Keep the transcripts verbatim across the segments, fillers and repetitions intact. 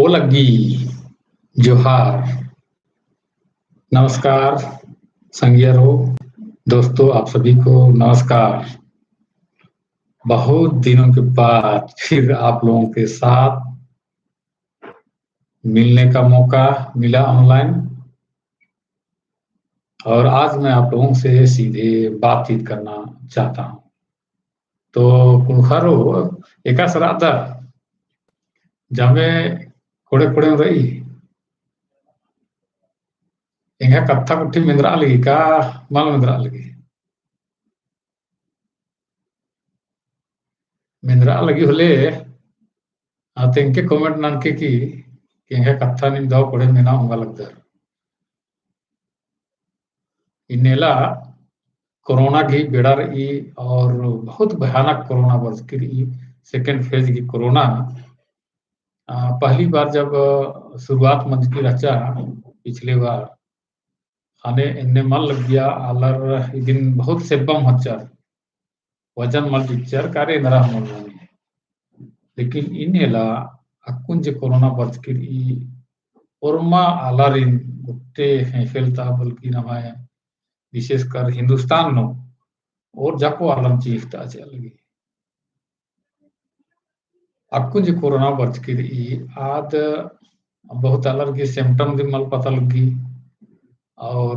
ओ लग्गी, जोहार, नमस्कार, संगियरो, दोस्तों, आप सभी को नमस्कार। बहुत दिनों के बाद फिर आप लोगों के साथ मिलने का मौका मिला online, और आज मैं आप लोगों से सीधे बातचीत करना चाहता हूँ। तो कुँड़ुख़रो एकासे रअदर, जमे कोड़े कोड़े रई, एंग्है कत्था गुट्ठी मेंदरआ लगी का मल मेंदरआ लगी? मेंदरआ लगी होले, आ, तेंगके comment ननके कि, कि एंग्है कत्था नीम दव कोड़े मेना ओंगा लगदर। इन्नेला कोरोना गही बेड़ा रई और बहुत भयानक कोरोना बरचकी रई, second phase गही कोरोना। आ, पहली बार जब शुरुआत मंजकी रहचा पिछले बार, ख़ने एन्ने मल लग्गिया आलर इदिन बहुत सेब्बम होचर, वजन मल चिच्चर, का रे एन्दरा मल मनी। लेकिन इन्नेला अक्कुन जे कोरोना बरचकी रई, ओर्मा आलारिन गुट्टे ख़ेख़ेल ता बल्कि नम्है विशेषकर हिंदुस्तान नू और जाको आलर चींख़ता चिआ लगी। अक्कुन जे कोरोना बरचकी रई, आद बहुत आलर गही symptom दिम मल पता लग्गी, और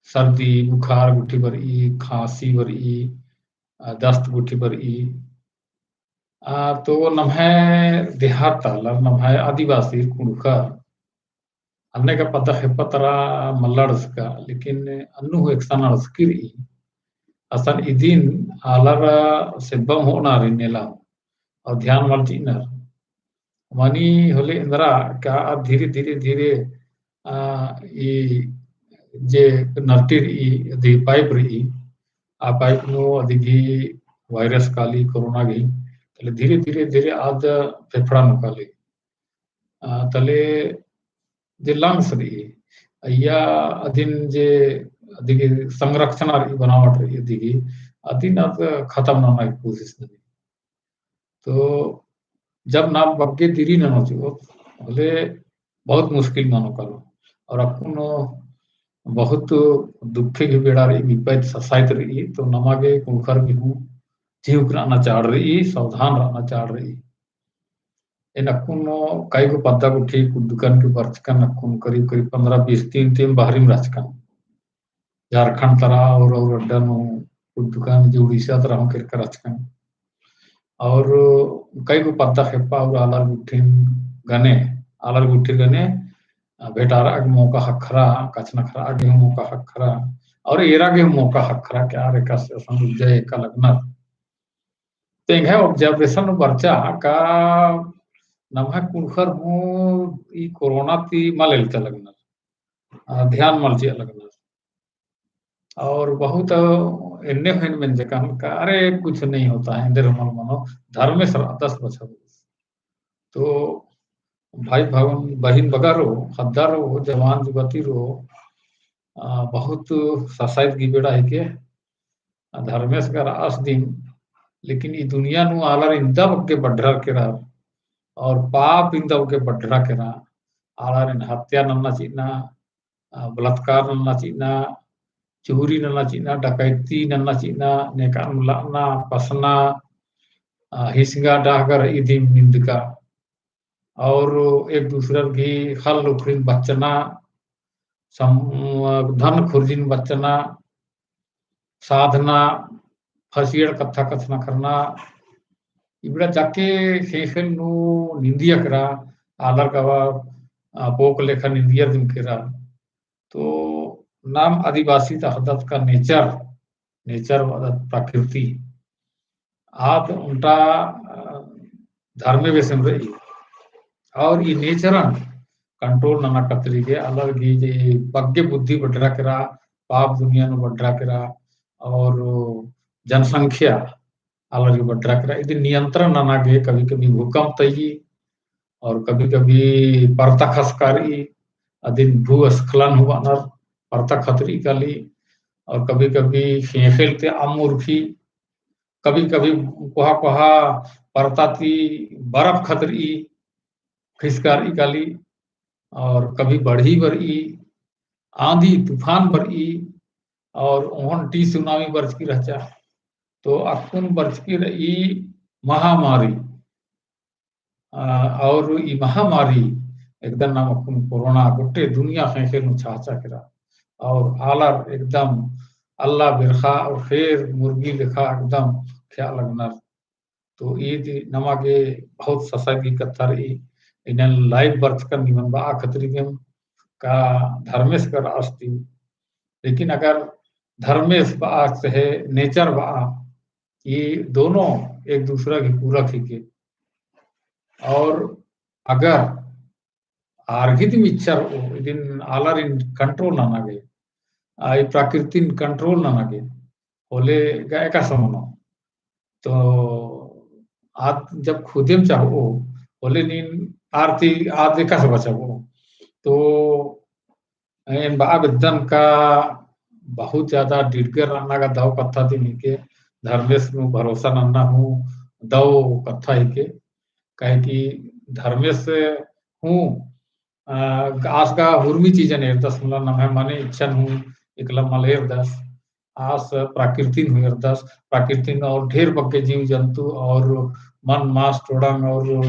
सर्दी, बुखार गुट्ठी बरई, खांसी बरई, आ, दस्त गुट्ठी बरई। आ, तो नम्है देहात आलर, नम्है आदिवासी कुँड़ुख़र, अन्ने का पद्दा खेप्पा तरा मल्ला अंड़सका, लेकिन अन्नु हूँ एकसन अंड़सकी रई। असन इदिन आलर सेब्बम होअनर इन्नेला, और ध्यान मल चिअनर। मनी होले एन्दरा का धीरे, धीरे, धीरे, आ, ई जे नरटी रई, अदी pipe रई, आ pipe नू अदी गही virus काली कोरोना गही, तले धीरे, धीरे, धीरे आद फेफड़ा नू काली। आ, तले जे lungs रई, अइय्या अदिन जे अदी गही संरचना रई, बनावट रई अदी गही, अदिन आद खतम नना गही कोशिश ननी। तो जब नाम बग्गे दिरी ननो चिओ, होले बहुत मुश्किल मनो कालो। और अक्कुन बहुत दुखे गही बेड़ा रई, विपत ससाइत रई, तो नमा गे कुँड़ुख़र गही हूँ चिहुँक रअना चाड़ रई, सावधान रअना चाड़ रई। एन अक्कुन कई गो पद्दा गुट्ठी कुद्दकन की बरचकन, अक्कुन करीब करीब पन्द्रह बीस दिन ती एम बहरिम रहचकन। झारखंड तरा और, और अड्डा नू कुद्दकन जे उड़ीसा तरा हूँ केरका रहचकन। और कई गो पद्दा खेप्पा और आलर गुट्ठिन गने, आलर गुट्ठिन गने, अ, भेंटारआ गे मौका ख़क्खरा, कछनखरआ गे हूँ मौका ख़क्खरा, और एरा गे हूँ मौका ख़क्खरा, का रे एकासे असन उज्जा एका लगनर। तो एंग्है observation नू बरचा का नम्है कुँड़ुख़र हूँ ई कोरोना ती मल एल्चा लगनर, अ, ध्यान मल चिआ लगनर। और बहुत एन्ने हूँ एन मेंजकन का, अरे कुछ नहीं होता है, एन्देर मल मनो, धर्मेस रअदस बछाबस। तो भाई भावन, बहिन बगरो, ख़द्दारो, जवान जुवतीरो, अ, बहुत ससाइत गही बेड़ा हिके, धर्मेस गा रअस दिम, लेकिन ई दुनिया नू आलर इन्दा बग्गे बढ़रआ केरर, और पाप इन्दा बग्गे बढ़रआ केरा, आलारिन हत्या नन्ना चिअना, अ, बलात्कार नन्ना चिअना, चोरी नन्ना चिअना, डकैती नन्ना चिअना, नेकान लअना, पसना, अ, हिसगा डहगर इदिम निंदका। और एक दूसरर गही ख़ल्ल उखड़िन बच्चना, सम-, धन खुर्जिन बच्चना, साधना, फसियड़ कत्था कछनखरना, इबड़ा जाके ख़ेख़ेल नू निंदिया केरा, आलर गवा, अ, पोक लेखा निंदियर दिम केरा। तो नाम आदिवासी ता ख़द्दत का nature, nature मतलब प्रकृति, आद ओन्टा, अ, धर्मे बेसेम रई। और ई nature न control नना कतरी गे आलर गही जे बग्गे बुद्धि बढ़रआ केरा, पाप दुनिया नू बढ़रआ केरा, और जनसंख्या आलर गही बढ़रआ केरा। इदिन नियंत्रण नना गे कभी-कभी भूकंप तई, और कभी-कभी परता खसका रई, अदिन भूस्खलन हूँ बअनर, परता खतरी काली, और कभी-कभी ख़ेख़ेल ती अम्म उरखी, कभी-कभी कोहा-कोहा परता ती बरफ खतरी, खिसका रई काली, और कभी बढ़ी बरई, आंधी तूफान बरई, और ओहन टी सुनामी बरचकी रहचा। तो अक्कुन बरचकी रई महामारी। अ, और ई महामारी एकदम नाम अक्कुन कोरोना गोट्टे दुनिया ख़ेख़ेल नू छाचा केरा। और आलर एकदम अल्ला बेरख़ा और ख़ेर मुर्गी लेखा एकदम ख़ेआ लगनर। तो ईद नमा गे बहुत ससय गी कत्था रई। इन्नेन live बरचकन निमन बआ खतरी दिम का धर्मेस कर आस ती। लेकिन अगर धर्मेस बआ चाहे nature बआ, ई दोनों एक दूसरा की पूरक हिके। और अगर आर गे दिम इच्छा रओ, इदिन आलारिन control नना गे, आ, ई प्रकृतिन control नना गे, होले गा एकासे मनो। तो आद जब खुदेम चाहो, होले नीन आर ती आद एकासे बचाबओ। तो एन बआ बेद्दन का बहुत ज्यादा डिडगर रअना गा दव कत्था दिम हिके, धर्मेस नू भरोसा नन्ना हूँ दव कत्था हिके। काहे कि धर्मेस हूँ, अ, आस गा हुरमी चीजन एरदस, मला नम्है मने इच्छन हूँ एकला मल एरदस। आस प्रकृतिन हूँ एरदस, प्रकृतिन और ढेर बग्गे जीव जंतु और मन मास टोड़ंग और,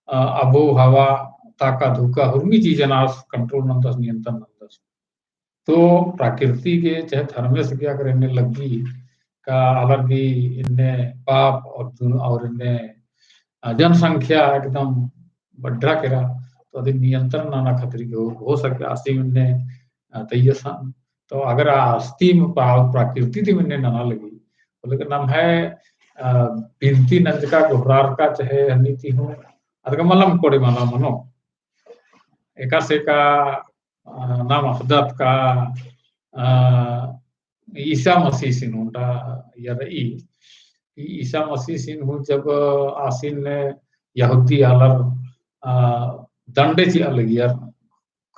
अ, अबो हवा ताका धुका हुरमी चीजन आस control नन्दस, नियंत्रण नन्दस। तो प्रकृति गे चाहे धर्मेस गे अगर एन्ने लग्गी का आलर गे एन्ने पाप और दुन-, और एन्ने, अ, जनसंख्या एकदम बढ़ा केरा, तो अदिन नियंत्रण नना खतरी गे हो, हो सके आसिम एन्ने, अ, तैयसन। तो अगर आस ती म-, प्रा-, प्रकृति ती एन्ने नना लगी, होले का नम्है, अ, बिनती नंजका गोहरारका चाहे हन्नी ती हूँ, अदका मलम कोड़े मला मनो। एकासे का अ, नाम अख़दत का, अ, ईसा मसीसिन ओन्टा या रई, ईसा मसीसिन हूँ जब आसिन यहूदी आलर, अ, दंडे चिआ लगियर,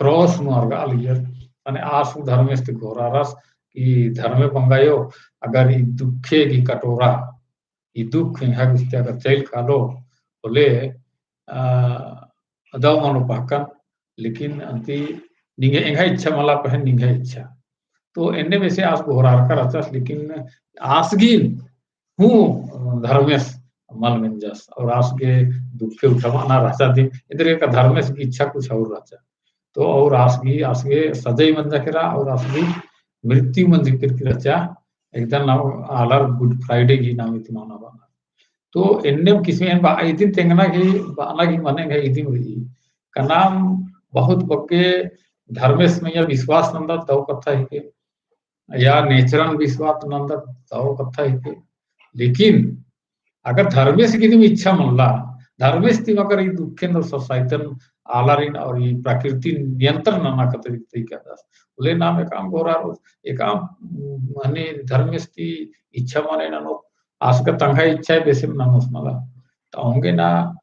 cross नू अरगआ लगियर, तने आस हूँ धर्मेस ती गोहरारस कि धर्मे बंगायो, अगर ई दुखे की कटोरा ई दुख एंग्है गुस्ती अगर चइल कालो, होले, अ, दव मनो पहकन, लेकिन अन्ती निंग्है एंग्है इच्छा मला पहें निंग्है इच्छा। तो एन्ने बेसे आस गोहरारका रहचस, लेकिन आस गे हूँ, अ, धर्मेस मल मेंजस, और आस गे दुखे उठमा ना रहचा दिम, एन्देरगे का धर्मेस गे इच्छा कुछ और रहचा। तो और आस गे, आस गे सजई मंजा केरा और आस गे मृत्यु मंजा केरा की रहचा, एकदम नाम आलर Good Friday गे नाम इति मना बअनर। तो एन्ने किसिम एन बा-, इदिन तेंगना गे, बअना गे मने एंग्है इदिम रई। का नाम बहुत बग्गे धर्मेस मइय्याँ विश्वास नन्दत दव कत्था हिके, या natureन विश्वास नन्दत दव कत्था हिके। लेकिन अगर धर्मेस गे दिम इच्छा मनला, धर्मेस दिम अगर ई दुखेन और ससाइतन आलारिन और ई प्रकृतिन नियंत्रण नना खतरी तरीका दस, होले नाम एकाम गोहरारओ, एकाम, उम, मने धर्मेस ती इच्छा मने ननोत, आस गा तंग्है इच्छा बेसे ननोस मला। तो औंगे ना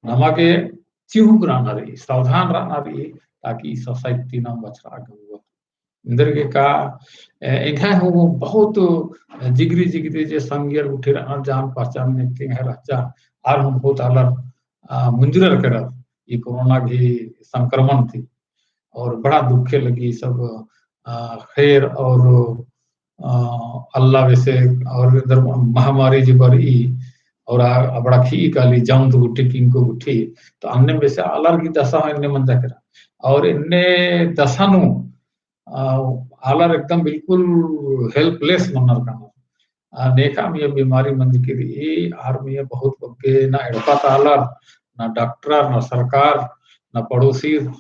नमा गे चिहुक रअना रई, सावधान रअना रई, ताकि ई ससाइत ती नाम बछरआ गे ओंगोत। एन्देरगे का, ए, एंग्है हूँ बहुत जिगरी जिगरी जे संगियर गुट्ठी रअनर जान पहचान नेकती एंग्है रहचा, आर हूँ बहुत आलर, अ, मुंजुरर केरर ई कोरोना गही संक्रमण ती। और बड़ा दुखे लगी सब, अ, खैर और, अ, अल्ला बेसे और इधर महामारी जे बरई और आ, अबड़ा खिई काली जौंत गुट्ठी, किंको गुट्ठी, तो अन्ने बेसे आलर गही दशा एन्ने मंजा केरा। और एन्ने दशा नू, अ, आलर एकदम बिल्कुल helpless मनर कानर। अ, नेखा मइय्याँ बीमारी मंजकी रई, आर मइय्याँ बहुत बग्गे ना एड़पा ता आलर, ना डॉक्टर, ना सरकार, ना पड़ोसी, अ,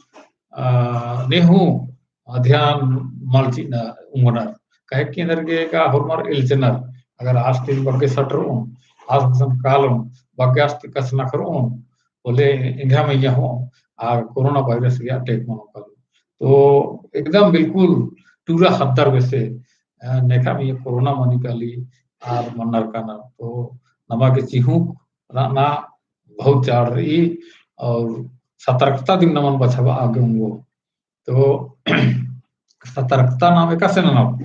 ने हूँ ध्यान मल चिअना ओंगनर। काहे कि एन्देरगे का होरमर एल्चनर, अगर आस ती बग्गे सटरओन, आस गुसन कालोन, बग्गे आस ती कछनखरओन, होले एंग्है मइय्याँ हूँ आ कोरोना वायरस गे attack मनो कालो। तो एकदम बिल्कुल टूरा ख़द्दर बेसे, अ, नेखा मइय्याँ कोरोना मनी काली आर मनर कानर। तो नमा गे चिहुक रअना बहुत चाड़ रई और सतर्कता दिम नमन बछाबआ गे ओंगो। तो सतर्कता नाम एकासे नना,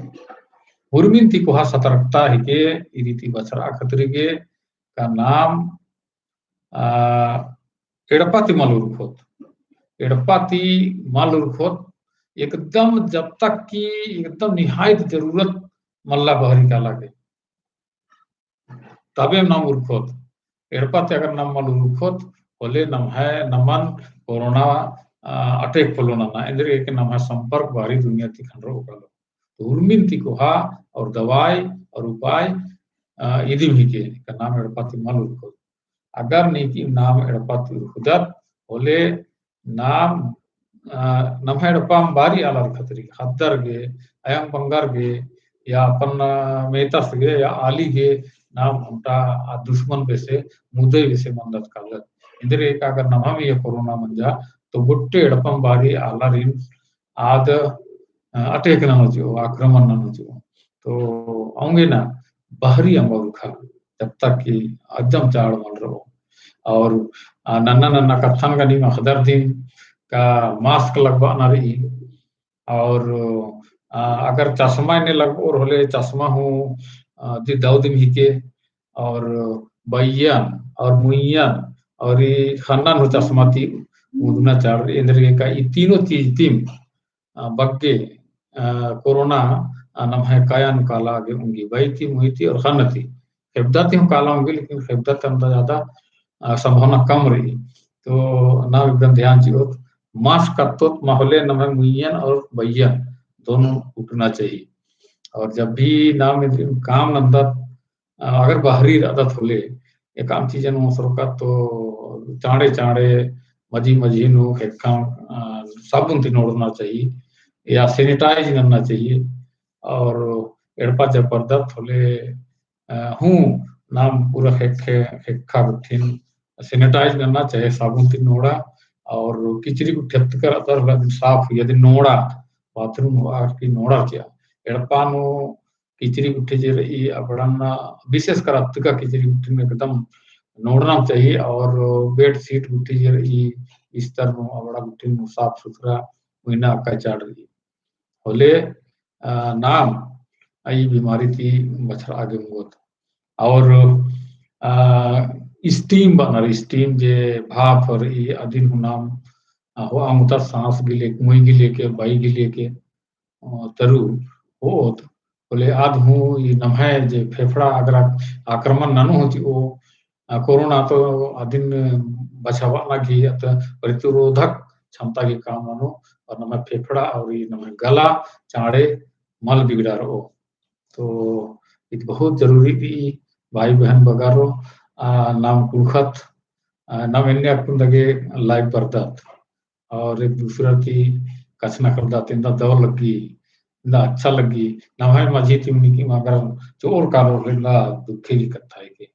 उर्मिन ती कोहा सतर्कता हिके, इदी ती बछरआ खतरी गे का नाम, आ, एड़पा ती मल उरखोत, एड़पा ती मल उरखोत, एकदम जब तक कि एकदम निहायत जरूरत मल्ला बहरी काला गे। तबे नाम उरखोत। एड़पा ती अगर नाम मल उरखोत, होले नम्है, नमन कोरोना, अ, अटैक पोल्लो नना। एन्देरगे कि नम्है संपर्क बाहरी दुनिया ती खंडरो कालो। तो उर्मिन ती कोहा और दवाई और उपाय, अ, इदिम हिके, का नाम एड़पा ती मल उरखोत। अगर नीकी नाम एड़पा ती उरखदत, होले नाम, अ, नम्है एड़पा बारी आलर खतरी, ख़द्दर गे, अयंग बंगर गे, या अपन, अ, मेतस गे, या आली गे, नाम ओन्टा आ दुश्मन बेसे, मुदई बेसे मन्दत कालत। एन्देरगे का अगर नम्है मइय्याँ कोरोना मंजा, तो गोट्टे एड़पा बारी आलारिन आद, अ, अटैक ननो चिओ, आक्रमण ननो चिओ। तो औंगे ना, बहरी अम्बा उरखा, जब तक कि अज्जम चाड़ मल रओ। और, अ, नन्ना नन्ना कत्थन गनी मखदर दिन का मास्क लगबअना रई। और, अ, अगर चश्मा एन्ने लगबओर होले चश्मा हूँ, अ, दी दव दिम हिके। और बइयन और मुइयन और ई ख़न्नन हूँ चश्मा ती मुदना चाड़ रई। एन्देरगे का ई तीनों चीज तिम अ, बग्गे, अ, कोरोना, अ, नम्है काया नू काला गे ओंगी, बई ती, मुई ती और ख़न्न ती। ख़ेबदा ती हूँ काला ओंगी, लेकिन ख़ेबदा ती अन्ता ज्यादा, अ, संभावना कम रई। तो नाम एकदम ध्यान चिओत, मास्क कत्तोत, मा होले नम्है मुइयन और बइयन दोनों उटना चाहिए। और जब भी नाम इन्द्रिम काम नन्दत, अ, अगर बहरी रअदत होले, एकअम चीजन ओसरकत तो चाँड़े चाँड़े मझी मझी नू ख़ेक्खा, अ, साबुन ती नोड़ना चाहिए या sanitize नन्ना चाहिए। और एड़पा जब बरदत होले, अ, हूँ नाम पूरा ख़ेक्खे, ख़ेक्खा गुट्ठिन sanitize नन्ना चाहिए, साबुन ती नोड़ा और किचरी गुट्ठी अत्तकर अतर होले अदिन साफ हुई, अदिन नोड़ा, bathroom होआ की नोड़ा चिआ। एड़पा नू किचरी गुट्ठी जे रई अबड़न, विशेष कर अत्तका किचरी गुट्ठी नू एकदम नोड़ना चाहिए और bedsheet गुट्ठी जे रई बिस्तर नू अबड़ा गुट्ठी नू साफ सुथरा हुइना अक्का चाड़ रई। होले, अ, नाम ई बीमारी ती बछरआ गे ओंगोत। और, अ, steam बअनर, steam जे भाप रई अदिन हूँ नाम, अ, होआ ओंगोत सांस गे लेके, मुई गे लेके, बई गे लेके, अ, तरु होओत, होले आद हूँ ई नम्है जे फेफड़ा अगर आक-, आक्रमण ननो होती ओ, अ, कोरोना तो अदिन बछाबअना गे अत प्रतिरोधक क्षमता गे काम ननो और नम्है फेफड़ा और ई नम्है गला चाँड़े मल बिगड़ारओ। तो ईद बहुत जरूरी रई भाई बहन बगरो, अ, नाम कुँड़ुख़त, अ, नाम एन्ने अक्कुन दगे live बरदत। और एक दूसरा ती कछनखरदत, एन्दा दव लग्गी, एन्दा अच्छा लग्गी, नम्है मझी ती उन्नी की मगर चोर कालो एन्दा दुखे की कत्था हिके।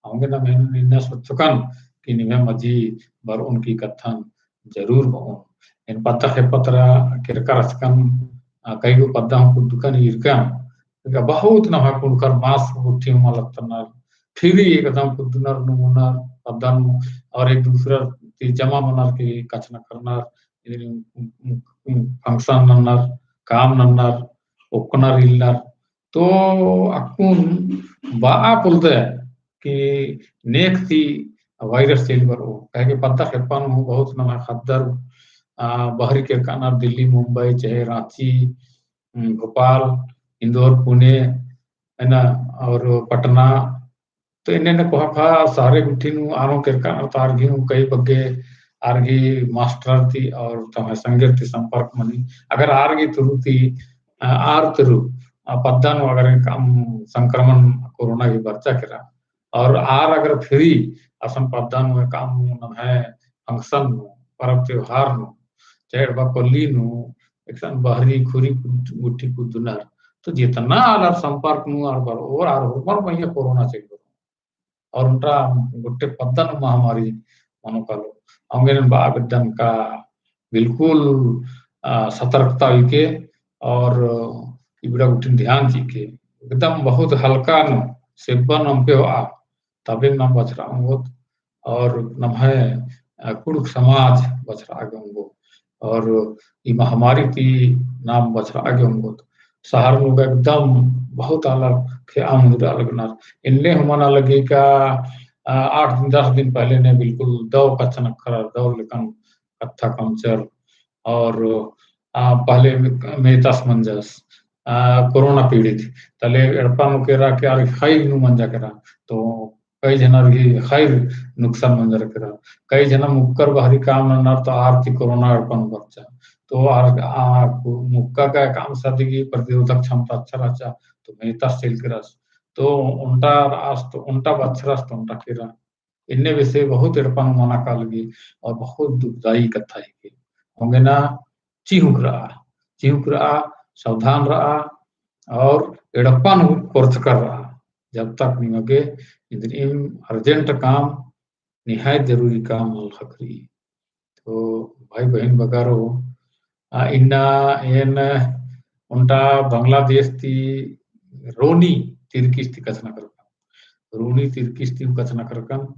औंगे नाम एन इन्ना सोचकन कि निम्है मझी बरओन की कत्थन जरूर बओन। एन पद्दा खेपतरा केरका रहचकन, अ, कई गो पद्दा हूँ कुद्दकन ईरकन, बहुत नम्है कुँड़ुख़र मास्क गुट्ठी हूँ मल अत्तनर, फिरी एकदम कुद्दनर नू ओनर पद्दा नू, और एक दूसरा ती जमा मनर की कछनखरनर, function नन्नर, काम नन्नर, ओक्कनर इल्लनर। तो अक्कुन बआ पोल्लदय कि नेख ती virus चइल बरओ, काहे कि पद्दा खेप्पा नू बहुत नम्है ख़द्दर, अ, बहरी केरकनर, दिल्ली, मुंबई, चाहे राँची, उम, भोपाल, इंदौर, पुणे, है ना, और पटना, तो एन्ने एन्ने कोहा कोहा शहरे गुट्ठी नू आनो केरकनर, तो आर गही नू कई बग्गे आर गही मास्टर ती और तम्है संगेर ती संपर्क मनी। अगर आर गही तुरु ती, अ, आर तुरु, अ, पद्दा नू अगर एकअम संक्रमण कोरोना गही बरचा केरा, और आर अगर फिरी असन पद्दा नू एकअम नम्है function नू, परब त्योहार नू, चाहे एड़पा पल्ली नू, एकसन बहरी खुरी कुद-, गुट्ठी कुद्दनर, तो जेतना आलर संपर्क नू आर बरओर, आर होरमर मइय्याँ कोरोना चइल बरओ। और ओन्टा गोट्टे पद्दा नू महामारी मनो कालो। औंगे एन बआ बेद्दन का बिल्कुल, अ, सतर्कता उइके और इबड़ा गुट्ठिन ध्यान चिके। एकदम बहुत हल्का नू सेब्बन अम्पे होआ, तबे नाम बछरआ ओंगोत और नम्है, अ, कुँड़ुख़ समाज बछरआ गे ओंगो और ई महामारी ती नाम बछरआ गे ओंगोत। शहर नू गा एकदम बहुत आलर खेआ मुंदरआ लगनर। एन्ने हूँ मना लगी का आ, आठ दिन, दस दिन पहले ने बिल्कुल दव कछनखरर, दव लेकन कत्था कमचर, और, आ, पहले मे-, मेतस मंजस, आ, कोरोना पीड़ित, तले एड़पा नू केरा कि आर ख़ैर नू मंजा केरा, तो कई झनर ही ख़ैर नुकसान मंजर केरा, कई झना मुक्कर बहरी काम ननर तो आर ती कोरोना एड़पा नू बरचा, तो आर, आ, मुक्का का काम सादी की प्रतिरोधक क्षमता अच्छा रहचा, तो मेतस चइल केरस, तो ओन्टा रअस, तो ओन्टा बछरस, तो ओन्टा केरा। एन्ने बेसे बहुत एड़पा नू मना कालगी और बहुत दुखदाई कत्था हिके। औंगे ना चिहुँक रआ, चिहुँक रआ, सावधान रआ और एड़पा नू कोरचकर रआ। जब तक निमा गे इन्द्रिइम urgent काम, निहायत जरूरी काम मल ख़क्खरई। तो भाई बहिन बगरो, आ, इन्ना एन ओन्टा बांग्लादेश ती रोनी तिर्किस ती कछनखरकन। रोनी तिर्किस ती कछनखरकन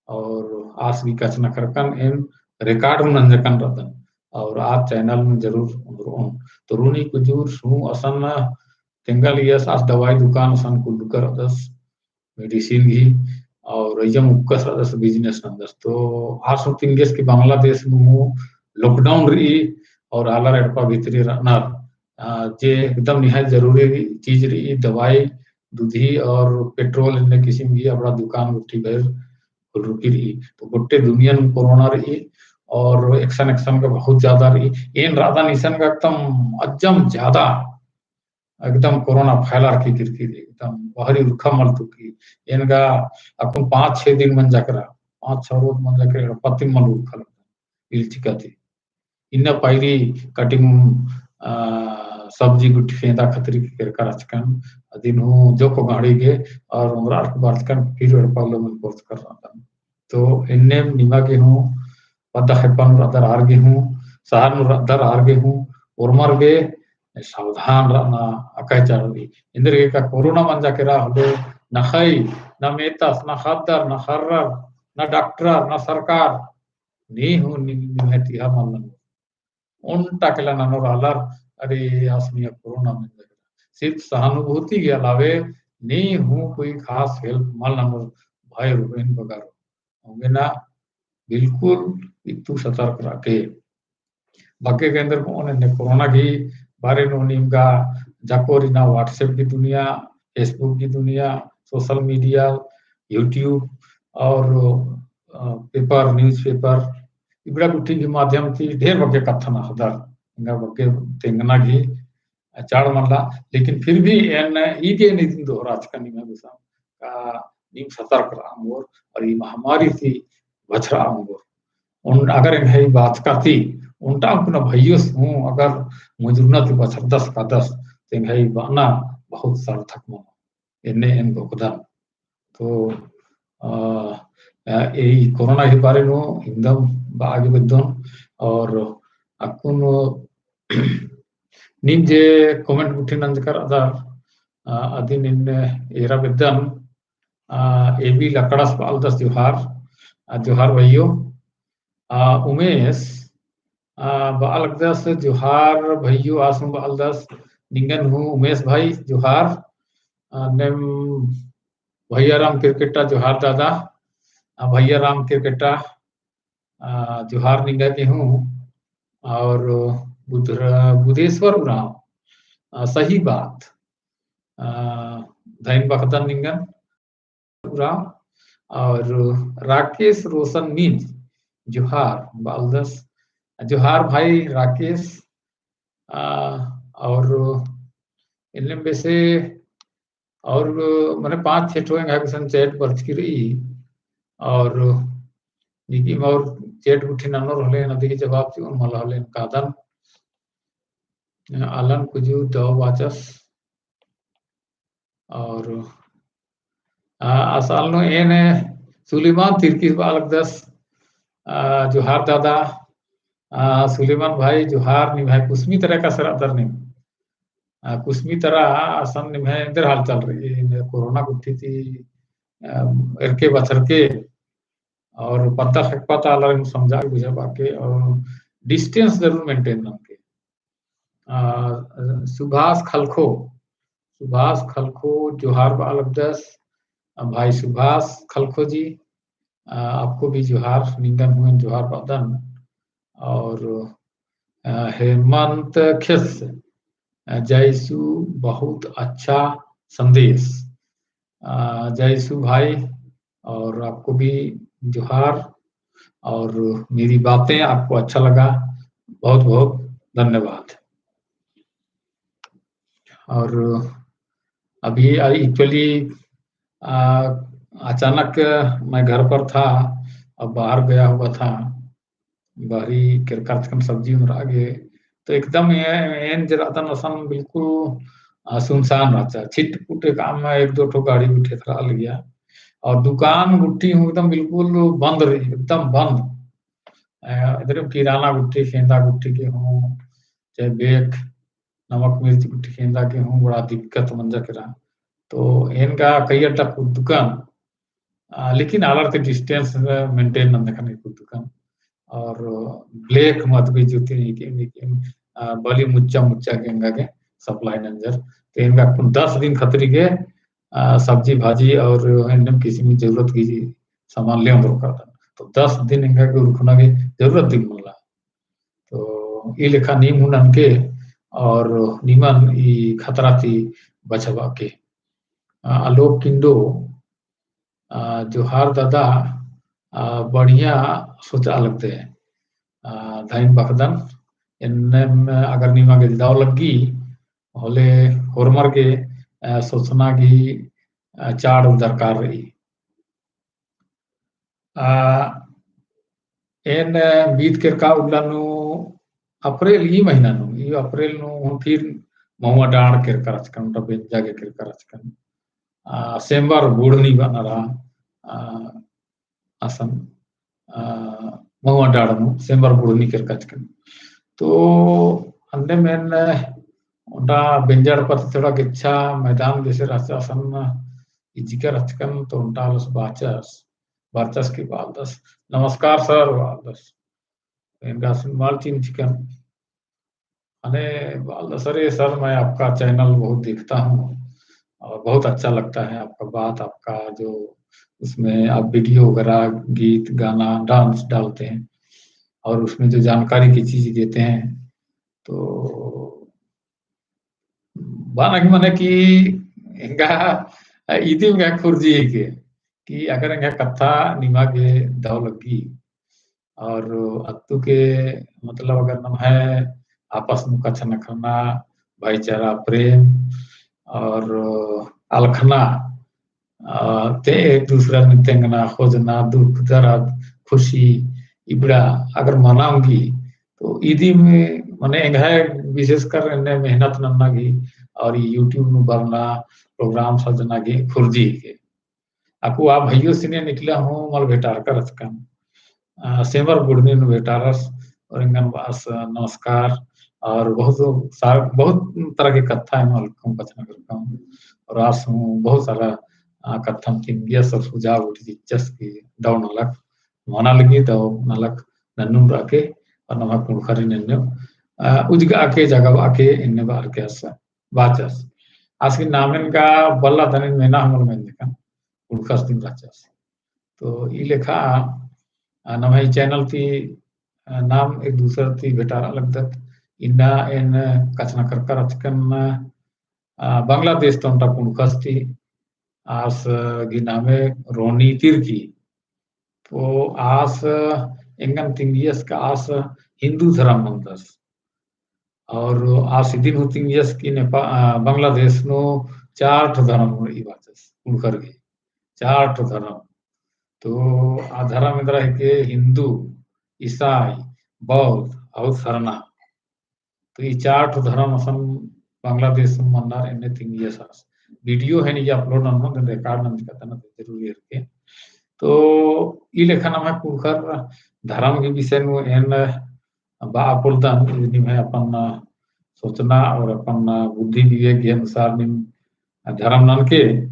और आस गही कछनखरकन एन record नू नंजकन रअदन और आ channel नू जरूर ओन्दरओन। तो रोनी कुजूर हूँ असन तेंगा लियस आस दवाई दुकान असन कुल्लुकर रअदस, medicine गही, और अइय्या मुक्कस रअदस business नंदस। तो आस हूँ तिंगेस कि बांग्लादेश नू हूँ lockdown रई और आलर एड़पा भितरी रअनर, आ, जे एकदम निहायत जरूरी चीज रई, दवाई, दूधी और petrol एन्ने किसिम गही अबड़ा दुकान गुट्ठी भइर खुलरुकी रई। तो गोट्टे दुनिया नू कोरोना रई और एकसन एकसन गा बहुत ज्यादा रई। एन रअदन इसन गा एकदम अज्जम ज्यादा एकदम कोरोना फैलारकी किरकी रई, एकदम बहरी उरखा मल तुरकी। एन गा अक्कुन पाँच छः दिन मंजा केरा, पाँच छः रोज मंजा केरा, एड़पा ती मल उरखा लगदन, इल्चिका ती। इन्ना पैरी कटिंग, आ, सब्जी गुट्ठी फेंदा खतरी के केरका रहचकन, अदिन हूँ जोक्क गहड़ी गे और ओन्द्रअर के बरचकन फिर एड़पा लोगन कोरचकर रअदन। तो एन्नेम निमा गे हूँ पद्दा खेप्पा नू रअदर आर गे हूँ, शहर नू रअदर आर गे हूँ, ओर्मर गे सावधान रअना अकय चाड़ रई। एन्देरगे का कोरोना मंजा केरा होले ना ख़ई, ना मेतस, ना ख़द्दर, ना ख़र्रर, ना डॉक्टरर, ना सरकार, नीम हूँ नि-, निम्है तिहा मल ननोर। ओन्टा केला ननोर आलर, अरे आस मइय्याँ कोरोना मंजा केरा। सिर्फ सहानुभूति के अलावे नीम हूँ कोई खास help मल ननोर भाई और बहिन बगरो। औंगे ना बिल्कुल इत्तु सतर्क रअके। बग्गे गे एन्देर बओन एन्ने कोरोना गही बारे नू नीम गा जाकोर इन्ना WhatsApp गही दुनिया, Facebook गही दुनिया, social media, YouTube और, अ, paper, newspaper, इबड़ा गुट्ठी गही माध्यम ती ढेर बग्गे कत्थन अख़दर, एंगा बग्गे तेंगना गही चाड़ मल्ला, लेकिन फिर भी एन इदिन इदिन दोहराचकन निमा गुसन का नीम सतर्क रआ ओंगोर और ई महामारी ती बछरआ ओंगोर। उन अगर एंग्है बाचका ती ओन्टा अक्कुन भइयोस हूँ अगर मुजुरना ती बछरदस कादस, तो एंग्है बअना बहुत सार्थक मनो। एन्ने एन बओदन। तो, अ, अ, ई कोरोना गही बारे नू इवंदम बआ गे बेद्दोन और अक्कुन नीम जे comment गुट्ठी नंजकर रअदर, अ, अदिन एन एरा बेद्दन, अ, एबी लकड़स बआ लगदस जोहार, अ, जोहार भइयो, अ, उमेश, अ, बआ लगदस जोहार भइयो, आस हूँ बआ लगदस निंगन हूँ उमेश भाई जोहार, अ, नेम भैया राम किरकेट्टा जोहार दादा, अ, भैया राम किरकेट्टा, अ, जोहार निंगा गे हूँ और बुधरा-, बुधेश्वर उराँव, अ, सही बात, अ, धइन बखदन निंगन उराँव और राकेश रोशन मिंज जोहार बआ लगदस, जोहार भाई राकेश, अ, और एन्नेम बेसे और मने पाँच छे ठो एंग्है गुसन chat बरचकी रई और नीकिम और chat गुट्ठी ननोर होले नदी के जवाब चिओन मला होले कादन। आलन कुजू दव बाचस और, आ, आस आल नू एन सुलेमान तिर्की बआ लगदस, आ, जोहार दादा, आ, सुलेमान भाई जोहार, निम्है कुसमी तरा एकासे रअदर नीम। आ, कुसमी तरा असन निम्है एन्देर हालचाल रई, कोरोना गुट्ठी ती, आ, एरके बछरके और पद्दा खेप्पा ता आलर समझा के बुझाबआ के और distance जरूर maintain ननके। आ, सुभाष खलखो, सुभाष खलखो जोहार बआ लगदस, आ, भाई सुभाष खलखो जी, अ, आपको भी जोहार, निंगन हूँ एन जोहार बअदन। और, अ, हेमंत खेस, अ, जय यीशु, बहुत अच्छा संदेश। अ, जय यीशु भाई, और आपको भी जोहार, और मेरी बातें आपको अच्छा लगा, बहुत बहुत धन्यवाद। और अभी actually, अ, अचानक मैं घर पर था, अब बाहर गया हुआ था, बाहरी केरका रहचकन सब्जी उमरआ गे, तो एकदम ए-, एन जे रअदन असन बिल्कुल, अ, सुनसान रहचा। छिटपुट एकअम एक दो ठो गाड़ी गुट्ठी एथरआ लगिया, और दुकान गुट्ठी हूँ एकदम बिल्कुल बंद रई, एकदम बंद। अ, इधर किराना गुट्ठी, खेंदा गुट्ठी के हूँ, चाहे बेक, नमक मिर्च गुट्ठी खेंदा के हूँ बड़ा दिक्कत मंजा केरा। तो एन गा कई अड्डा कुद्दकन, अ, लेकिन आलर ती distance maintain नंदकन कुद्दकन। और black मत भी जूती नहीं के, नहीं के, अ, बली मुच्चा मुच्चा के एंगा गे supply नंजर। तो एन गा कुन दस दिन खतरी के, अ, सब्जी भाजी और एन्नेम किसिम जरूरत की सामान ले अंदर करदन। तो दस दिन एंगा गे उरखना की जरूरत दिम मल्ला। तो ई लेखा नीम हूँ ननके और निमन ई खतरा ती बचाबआ के। अ, आलोक किंडो, अ, जोहार दादा, अ, बढ़िया सोचआ लगदय। अ, धइन बअदन, एन्नेम अगर निमा गे दव लग्गी, होले होरमर गे, अ, सोचना गही, अ, चाड़ दरकार रई। आ, एन बीत केरका उल्ला नू अप्रैल, ई महीना नू, ई अप्रैल नू हूँ फिर महुआ डाँड़ केरका रहचकन, ओन्टा बेंजा गे केरका रहचकन। आ, सेम्बर बुढ़नी बअनर, आ, असन, आ, महुआ डाँड़ नू सेम्बर बुढ़नी केरका रहचकन। तो अन्नेम एन ओन्टा बेंजा एड़पा ती थोड़ा गेच्छा मैदान बेसे रहचा असन इजका रहचकन तो ओन्टा आलस बाचस, बाचस की बालदस, "नमस्कार सर," बालदस। एंगा असन मल चिन्हचकन। अने बालदस, "अरे सर, मैं आपका channel बहुत देखता हूँ और बहुत अच्छा लगता है आपका बात, आपका जो उसमें आप video वगैरह, गीत, गाना, dance डालते हैं और उसमें जो जानकारी की चीज़ देते हैं, तो बअना की मने कि एंगा इदिम गा खुर्जी हिके कि अगर एंगा कत्था निमा गे दव लग्गी और अत्तु के मतलब अगर नम्है आपस नू कछनखरना, भाईचारा, प्रेम और अलखना अ, ते एक दूसरा नू तेंगना, खोजना, दुख, दर्द, खुशी, इबड़ा अगर मना ओंगी, तो इदिम मने एंग्है विशेषकर एन्ने मेहनत नन्ना गही और ई YouTube नू बरना, program सजना गही खुर्जी हिके। अक्कु आ भइयो सिने निकला हूँ, मल भेटारका रहचकन। अ, सेमर बुढ़नी नू भेटारस और एंगन बअस नमस्कार और बहुत सारा, बहुत तरह के कत्था एम अलखम कछनखरकम और आस हूँ बहुत सारा, अ, कत्थन तिंगियस और सुझाव गुट्ठी चिच्चस की दव नलख मना लगी, दव नलख नन्नुम रअके और नम्है कुँड़ुख़रिन एन्ने, अ, उजगआ के जगाबआ के एन्ने बअर के आस बाचस। आस गही नामेन गा बल्ला दनिन मेना हूँ मल मेंदकन, कुँड़ुख़स दिम रहचस। तो ई लेखा, अ, नम्है channel ती, अ, नाम एक दूसर ती भेटारआ लगदत। इन्ना एन कछनखरका रहचकन, अ, बांग्लादेश ता ओन्टा कुँड़ुख़स ती, आस गही नामे रोनी तिर्की। तो आस एंगन तिंगियस का आस हिन्दू धरम नन्दस। और आस इदिन हूँ तिंगियस कि नेपा-, अ, बांग्लादेश नू चार ठो धरम रई बाचस, कुँड़ुख़र गही चार ठो धरम। तो आ धरम एन्दरा हिके हिन्दू, ईसाई, बौद्ध और सरना। तो ई चार ठो धरम असन बांग्लादेश नू मन्नर एन्ने तिंगियस आस। Video है नहीं upload नन्नो, दिन record नंजकत ना, तो जरूरी है के। तो ई लेखा नम्है कुँड़ुख़र धरम गही विषय नू एन बआ पोल्लदन, निम्है अपन सोचना और अपन बुद्धि विवेक के अनुसार नीम धरम ननके,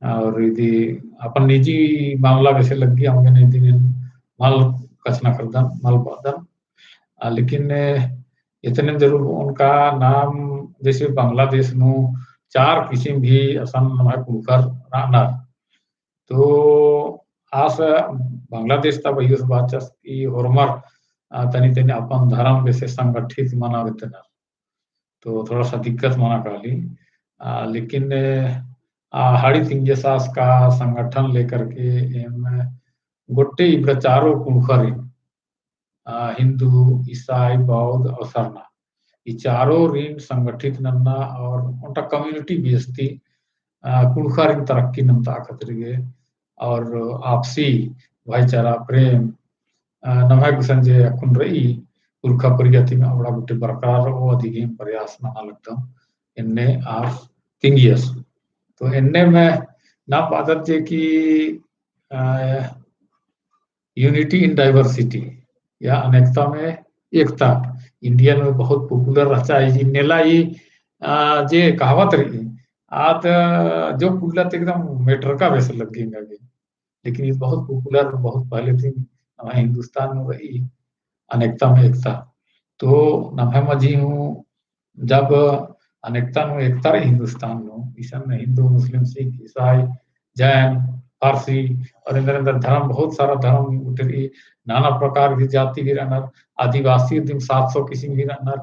और इदी अपन निजी मामला बेसे लग्गी, अमगे ने इदिन मल कछनखरदन, मल बअदन। आ, लेकिन, ए, इतने जरूर ओनका नाम जैसे बांग्लादेश नू चार किसिम भी असन नम्है कुँड़ुख़र रअनर। तो आस बांग्लादेश ता बइयोस बाचस कि होरमर, अ, तनी तनी अपन धरम बेसे संगठित मना बेद्दनर। तो थोड़ा सा दिक्कत मना काली। अ, लेकिन, अ, हाड़ी तिंगियस आस का संगठन लेकर के एम गोट्टे इबड़ा चारो कुँड़ुख़रिन, अ, हिंदू, ईसाई, बौद्ध और सरना, ई चारोरिन संगठित नन्ना और ओन्टा community बेस्ती, अ, कुँड़ुख़रिन तरक्की नन्ता खतरी गे और आपसी भाईचारा, प्रेम, अ, नम्है गुसन जे अक्कुन रई, पुरखा परिया तिम अबड़ा गुट्ठी बरकरार रओ अदिगे प्रयास नना लगदम, एन्ने आस तिंगियस। तो एन्ने में नाम बअदत जे कि, अ, unity in diversity या अनेकता में एकता। India में बहुत popular रहचा है, ई नेला ई, अ, जे कहावत रई, आद जो कुल्ला ते एकदम मेटरका बेसे लग्गी एंगा गे। लेकिन ई बहुत popular, बहुत पहले ती नम्है हिंदुस्तान नू रई, अनेकता में एकता। तो नम्है मझी हूँ जब अनेकता नू एकता रई हिंदुस्तान नू, इसन हिंदू, मुस्लिम, सिख, ईसाई, जैन, फारसी और एन्देर एन्देर धर्म, बहुत सारा धर्म उठरी, नाना प्रकार की जाति भी रअनर, आदिवासी दिम सात सौ किसिम भी रअनर।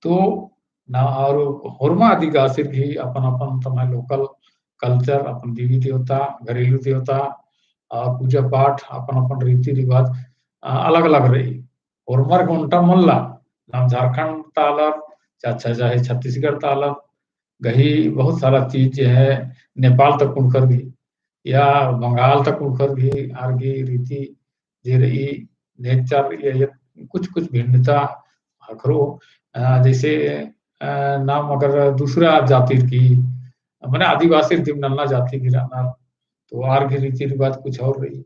तो ना, और होरमा आदिवासी भी अपन अपन तम्है local culture, अपन देवी देवता, घरेलू देवता और पूजा पाठ, अपन अपन रीति रिवाज, अ, अलग अलग रई। होरमर गे ओन्टा मल्ला, नाम झारखंड ता आलर, चा-, चा-, चाहे छत्तीसगढ़ ता आलर, गही बहुत सारा चीज जे है, नेपाल ता कुँड़ुख़र गही, या बंगाल ता कुँड़ुख़र गही, आर गही रीति जे रई, नेचर, ये, ये कुछ, कुछ भिन्नता ख़क्खरो, अ, जैसे, अ, नाम अगर दूसरा जातिर की, मने आदिवासी दिम नन्ना जाति गही रअनर, तो आर गही रीति रिवाज कुछ और रई।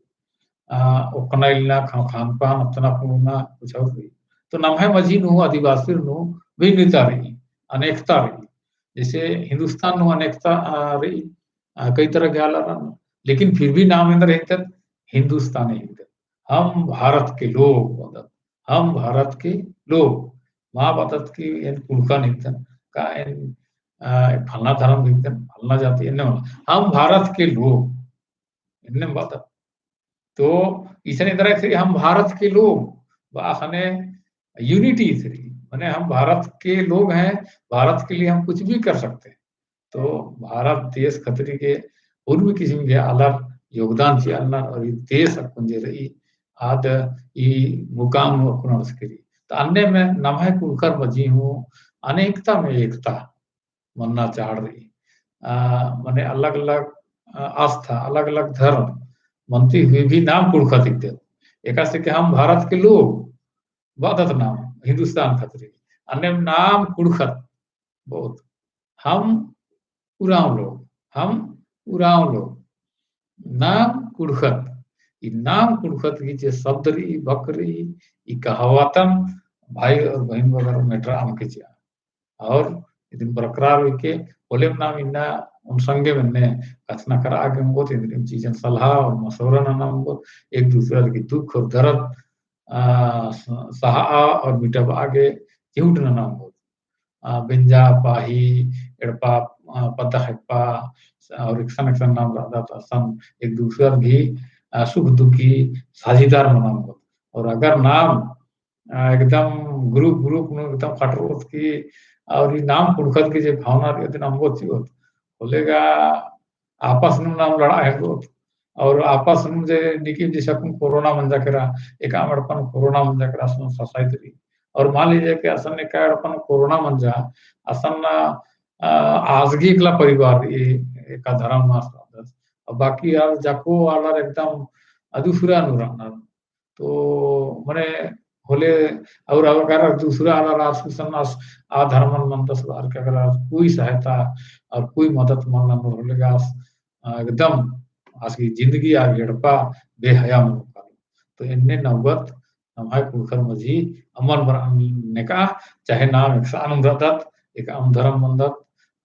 अ, ओक्कना इलना, खा-, खान पान, अत्तना पुड़ना, कुछ और रई। तो नम्है मझी नू, आदिवासी नू भिन्नता रई, अनेकता रई। जैसे हिंदुस्तान नू अनेकता, अ, रई, अ, कई तरह के आलर रअनर, लेकिन फिर भी नाम एन्देर हिकदत, हिंदुस्तानी हिकदत। हम भारत के लोग बअदत, हम भारत के लोग। मा बअदत कि एन कुँड़ुख़न हिकदन, का एन, अ, फलना धर्म हिकदन, फलना जाति, एन्ने मल्ला। हम भारत के लोग, एन्ने बअदत। तो इसन एन्देर इथरी हम भारत के लोग, बा ख़ने unity इथरी, मने हम भारत के लोग हैं, भारत के लिए हम कुछ भी कर सकते हैं। तो भारत देश खतरी गे उर्मी किसिम गे आलर योगदान चिआलनर और ई देश अक्कुन जे रई आद ई मुकाम नू अक्कुन अंड़सकी रई। तो अन्ने में नम्है कुँड़ुख़र मझी हूँ अनेकता में एकता मन्ना चाड़ रई। अ, मने अलग-अलग, अ, आस्था, अलग-अलग धर्म मनती हुई भी नाम कुँड़ुख़त हिकदत। एकासे कि हम भारत के लोग बअदत नाम, हिंदुस्तान खतरी। अन्ने नाम कुँड़ुख़त बहुत। हम उराँव लोग, हम उराँव लोग। नाम कुँड़ुख़त, ई नाम कुँड़ुख़त गही जे शब्द रई, बक रई, ई कहावतन भाई और बहिन बगर मेटरा अमके चिआ। और इदिन बरकरार हुई के होलेम नाम इन्ना ओन संगे मन्ने कछनखरआ गे ओंगोत, इदिन चीजन सलाह और मशवरा नना ओंगोत, एक दूसरा की दुख और दर्द, आ, स-, सहाआ और मिटबआ गे चिहुट नना ओंगोत। आ, बेंजा, पाही, एड़पा, आ, पद्दा खेप्पा, और एकसन एकसन नाम रअदत असन एक दूसरा की, आ, सुख दुखी साझीदार मना ओंगोत। और अगर नाम आ, एकदम group, group नू एकदम खटरोत की, और ई नाम कुँड़ुख़त की जे भावना रई, अदिन अम्बोत चिओत। होले गा आपस नू नाम लड़आ हेलरोत। और आपस नू जे निकिम जैसे अक्कुन कोरोना मंजा केरा, एकाम एड़पन कोरोना मंजा केरा, असन ससाइत रई। और मान लीजिए कि असन एका एड़पन कोरोना मंजा, असन, आ, आस गही एकला परिवार रई, एका धर्म आस, अब बाकी आर जाको आलर एकदम अदुसरा नू रअनर। तो मने होले और अगर दूसरा आलर आस गुसन आस आ धर्मन मनदस आर के अगर आस कोई सहायता और कोई मदद मल ननोर होले गा आस, अ, एकदम आस गही जिंदगी आर गही एड़पा बेहया मनो कालो। तो एन्ने नौबत नम्है कुँड़ुख़र मझी अम्बन बरआ नेका, चाहे नाम एकसानुम रअदत, एकअम धर्म मनदत,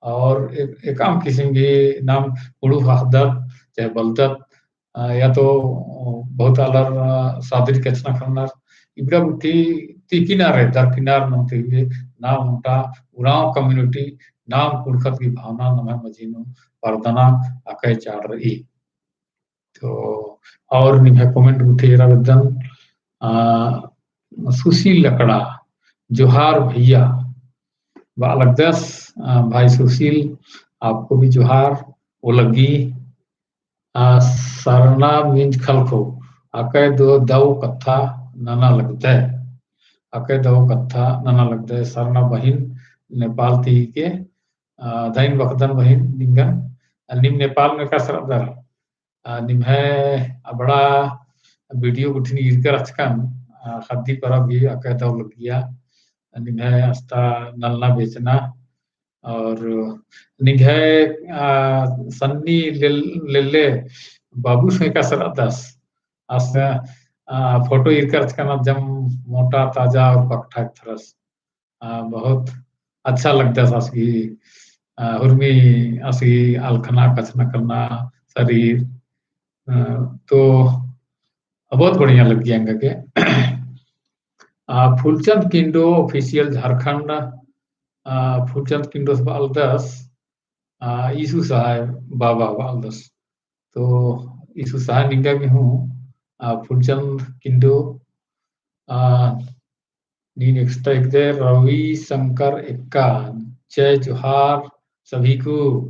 और एक, एकअम किसिम गही नाम कुँड़ुख़ अख़दत, चाहे बलदत, अ, या तो, अ, बहुत आलर, अ, सादरी कछनखरनर, इबड़ा गुट्ठी ती किनारे, दरकिनार मनते हुए नाम ओन्टा उराँव community नाम कुँड़ुख़त गही भावना नम्है मझी नू परदना अकय चाड़ रई। तो और निम्है comment गुट्ठी एरा बेद्दन, आ, सुशील लकड़ा, जोहार भैया, बआ लगदस, आ, भाई सुशील, आपको भी जोहार, ओ लग्गी, आ, सरना मिंज खलखो, अकय दो दव कत्था नना लगदय, अकय दव कत्था नना लगदय, सरना बहिन नेपाल ती के, आ, धइन बखदन बहिन निंगन, आ, निम नेपाल में का सरदर, आ, निम्है अबड़ा video गुट्ठिन ईरकर अचकन, आ, ख़द्दी परब ही अकय दव लग्गिया, आ, निम्है अस्ता नलना बेचना, और निंग्है, आ, सन्नी लेल-, लेल्ले बाबू से का सरदस, अस, आ, photo ईरकर अचकन अज्जम मोटा ताजा और पकठा थरस। आ, बहुत अच्छा लगदस आस गही, आ, हुरमी आस गही अलखना कछनखरना शरीर। आ, तो बहुत बढ़िया लग्गी एंगा गे। आ, फूलचंद किंडो official झारखंड, आ, फूलचंद किंडोस बआ लगदस, आ, यीशु सहाय बाबा बआ लगदस। तो यीशु सहाय निंगा भी हूँ, आ, फूलचंद किंडो, आ, नीन extra हिकदय रवि शंकर एक्का, जय जोहार सभी को।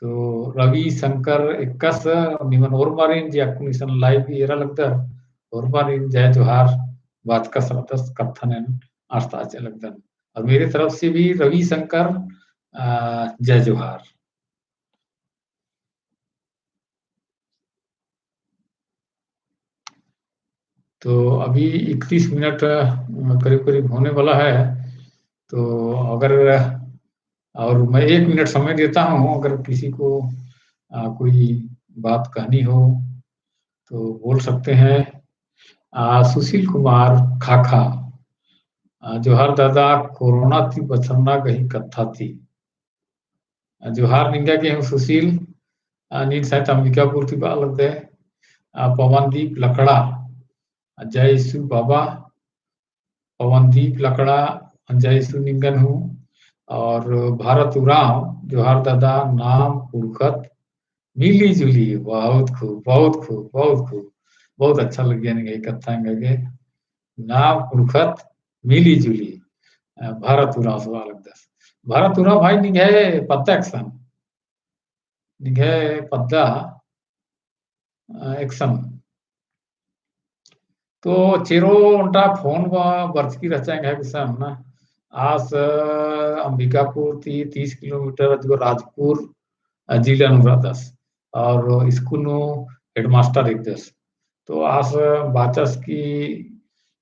तो रवि शंकर एक्कास निमन ओर्मारिन जे अक्कुन इसन live एरा लगदर, ओर्मारिन जय जोहार बाचका सरदस कत्थन एन अस्ता चिआ लगदन। और मेरे तरफ से भी रवि शंकर, आ, जय जोहार। तो अभी इकतीस मिनट, अ, करीब करीब होने वाला है, तो अगर, और मैं एक मिनट समय देता हूँ, अगर किसी को, अ, कोई बात कहनी हो तो बोल सकते हैं। अ, सुशील कुमार खाखा, अ, जोहार दादा, कोरोना ती बछरना गही कत्था ती। जोहार निंगा गे हूँ सुशील, आ, नीन साइत अंबिकापुर ती बआ लगदय, आ, पवनदीप लकड़ा, आ, जय यीशु बाबा, पवनदीप लकड़ा, जय यीशु निंगन हूँ, और भारत उराँव, जोहार दादा, नाम कुँड़ुख़त मिली जुली, बहुत खूब, बहुत खूब, बहुत खूब, बहुत अच्छा लग्गिया निंग्है कत्था एंगा गे, नाम कुँड़ुख़त मिली जुली, अ, भारत उराँवस बआ लगदस। भारत उराँव भाई निंग्है पद्दा एकसन। निंग्है पद्दा, अ, एकसन। तो चेरो ओन्टा फोन बरचकी रहचा एंग्है गुसन ना। आस, अ, अंबिकापुर ती तीस किलोमीटर अजगो राजपुर, अ, जिला नू रअदस। और स्कूल नू headmaster हिकदस। तो आस बाचस कि,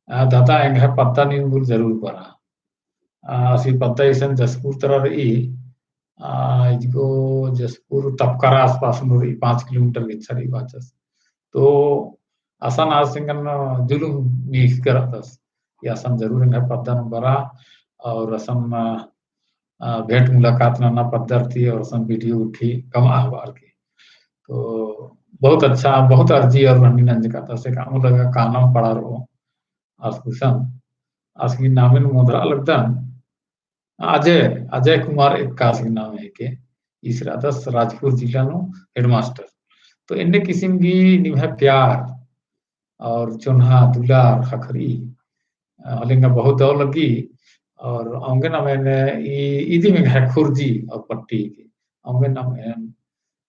अ, दादा एंग्है पद्दा नीन मुल जरूर बरा। अ, आसी पद्दा इसन जशपुर तरा रई, अ, इजगो जशपुर तपकरा आसपास नू रई, पाँच किलोमीटर गेच्छा रई बाचस। तो असन आस एंगन जुलुम नीस करतस। कि असन जरूर एंग्है पद्दा नू बरा और असन, अ, अ, भेंट मुलाकात नना पद्दर ती और असन video गुट्ठी कमआ हूँ बअर की। तो बहुत अच्छा, बहुत अर्जी और रंडी नंजकातस, एका अमो लगा कानम पड़ा रओ। आस गुसन, आस गही नामेन मोधरआ लगदन, अजय, अजय कुमार एक्का आस गही नामे हेके, ईस रअदस राजपुर जिला नू headmaster। तो एन्ने किसिम गही निम्है प्यार और चोन्हा दुलार ख़क्खरई, अ, होले एंगा बहुत दव लग्गी। और औंगे नाम एन ई, इदिम एंग्है खुर्जी और पट्टी की, औंगे नाम एन,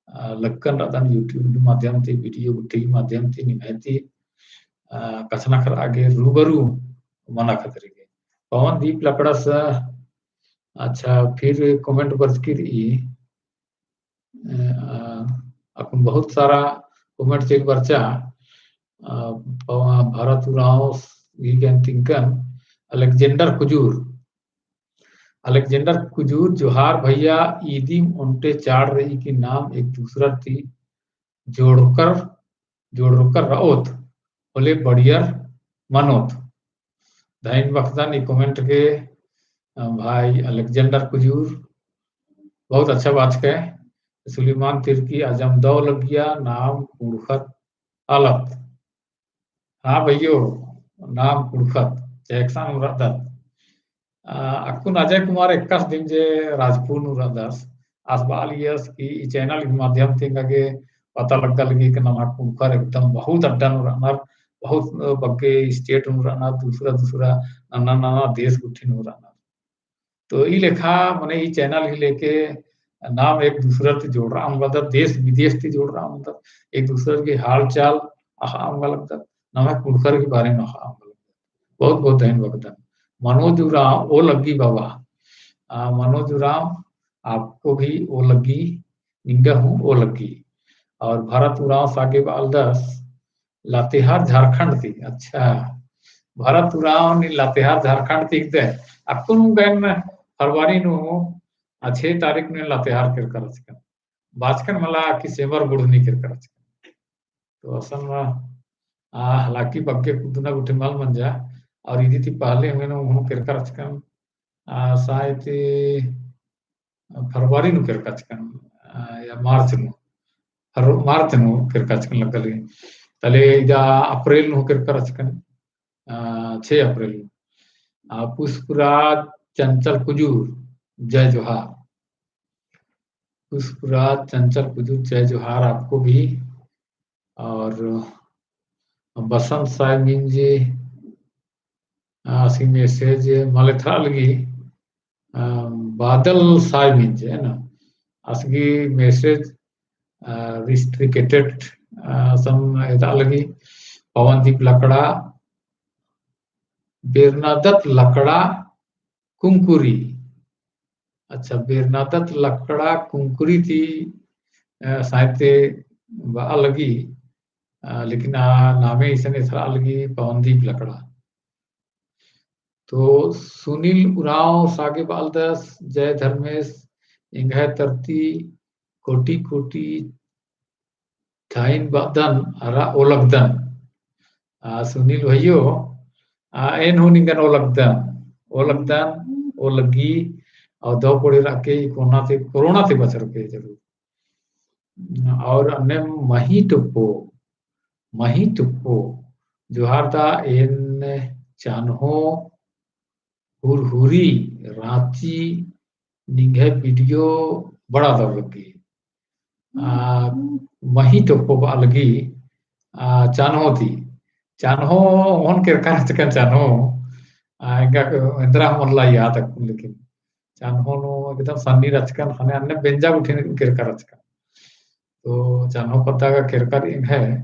अ, लक्कन रअदन YouTube माध्यम ती, video गुट्ठी माध्यम ती, निम्है ती, अ, कछनखरआ गे रूबरू मना खतरी गे। पवनदीप लकड़ास, अच्छा, फिर comment बरचकी रई। अ, अक्कुन बहुत सारा comment चइल बरचा, अ, प-, भारत उराँव गही एन तिंकन, अलेक्जेंडर कुजूर, अलेक्जेंडर कुजूर, जोहार भैया, ईदिम ओन्टे चाड़ रई कि नाम एक दूसरा ती जोड़कर, जोड़कर रओत, होले बढ़ियर मनोत। धइन बखदन ई comment गे, अ, भाई अलेक्जेंडर कुजूर, बहुत अच्छा बाचकय। सुलेमान तिर्की, अजम दव लग्गिया, नाम कुँड़ुख़त आलत। हाँ भइयो, नाम कुँड़ुख़त, चेकसन हूँ रअदत। अ, अक्कुन अजय कुमार एक्कास दिम जे राजपुर नू रअदस, आस बआलियस कि ई channel गही माध्यम ती एंगा गे पता लग्गा लगी कि नम्है कुँड़ुख़र एकदम बहुत अड्डा नू रअनर, बहुत, अ, बग्गे state नू रअनर, दूसरा दूसरा नन्ना नन्ना देश गुट्ठी नू रअनर। तो ई लेखा मने ई channel ही लेके नाम एक दूसरा ती जोड़रआ ओंगदत, देश विदेश ती जोड़रआ ओंगदत, एक दूसरा की हाल चाल अख़आ ओंगा लगदत, नम्है कुँड़ुख़र की बारे में अख़आ ओंगा लगदत। बहुत बहुत धइन बअदन। मनोज उराँव ओ लग्गी बाबा। आ, मनोज उराँव आपको भी ओ लग्गी, निंगा हूँ ओ लग्गी। और भरत उराँव सागे बआलदस, लातेहार झारखंड ती। अच्छा, भरत उराँव नीन लातेहार झारखंड ती हिकदय। अक्कुन गन फरवरी नू, आ, छह तारीख नू लातेहार केरका रहचकन। बाचकन मला कि सेमर बुढ़नी केरका रहचकन। तो असन मा, आ, हालांकि बग्गे कुद्दना गुट्ठी मल मंजा, और इदी ती पहले हूँ केरका रहचकन, आ, शायद फरवरी नू केरका रहचकन, आ, या मार्च नू, फर-, मार्च नू केरका रहचकन लग्गा लगी। तले इदा अप्रैल नू केरका रहचकन, आ, छह अप्रैल नू। आ, पुष्पराज चंचल कुजूर, जय जोहार। पुष्पराज चंचल कुजूर, जय जोहार आपको भी। और बसंत साय मिंज, आ, आसी message मल एथरआ लगी, आ, बादल साय मिंज, है ना? आसगी message, आ, restricted, आ, सम एथरआ लगी। पवनदीप लकड़ा, बेरनादत लकड़ा कुंकुरी। अच्छा, बेरनादत लकड़ा कुंकुरी ती, अ, शायद ते बआ लगी, अ, लेकिन आ नामे इसन एथरआ लगी पवनदीप लकड़ा। तो सुनील उराँव सागे बआलदस, जय धर्मेस, एंग्है तरती कोटि कोटि धइन बअदन अरा ओलगदन। आ, सुनील भइयो, आ, एन हूँ निंगन ओलगदन, ओलगदन, ओलगी, और दव कोड़े रअके ई कोरोना ती, कोरोना ती बचरके जरूर। और अन्ने मही टोप्पो, मही टोप्पो, जोहार दा एन चान्हो हुरहुरी राँची निंग्है video बड़ा दव लग्गी। आ, मही टोप्पो बआ लगी, आ, चान्हो ती। चान्हो ओन केरका रहचकन चान्हो, आ, एंगा एन्दरा हूँ मल्ला याद अक्कुन लेकिन। चान्हो नू एकदम सन्नी रहचकन, ख़ने अन्ने बेंजा गुट्ठिन केरका रहचकन। तो चान्हो पद्दा गा केरका रई एंग्है,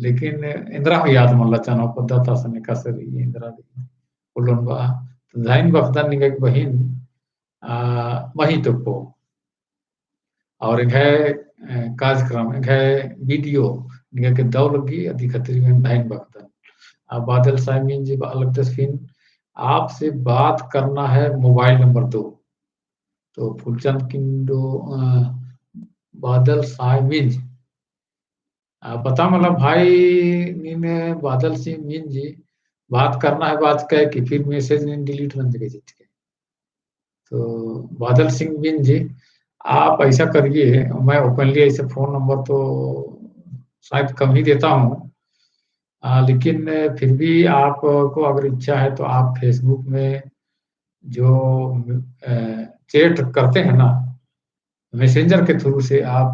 लेकिन एन्दरा हूँ याद मल्ला चान्हो पद्दा ता सन्नी का सरी एन्दरा रई। उल्लोन बआ, तो धइन बअदन निंगा गे बहिन, आ, मही टोप्पो। और एंग्है, अ, कार्यक्रम, एंग्है video निंगा गे दव लग्गी, अदी खतरी में धइन बअदन। आ, बादल साय मिंज बआ लगदस फिन, आपसे बात करना है, mobile number दो। तो फूलचंद किंडो, अ, बादल साय मिंज, आ, पता मला भाई, नीन बादल सिंह मिंज बात करना है बाचकय कि फिर message नीन delete नंजकय चिच्चकय। तो बादल सिंह मिंज, आप ऐसा करिए, मैं openly ऐसे phone number तो शायद कम ही देता हूँ, आ, लेकिन फिर भी आपको अगर इच्छा है तो आप Facebook में जो, अ, chat करते हैं ना, Messenger के through से आप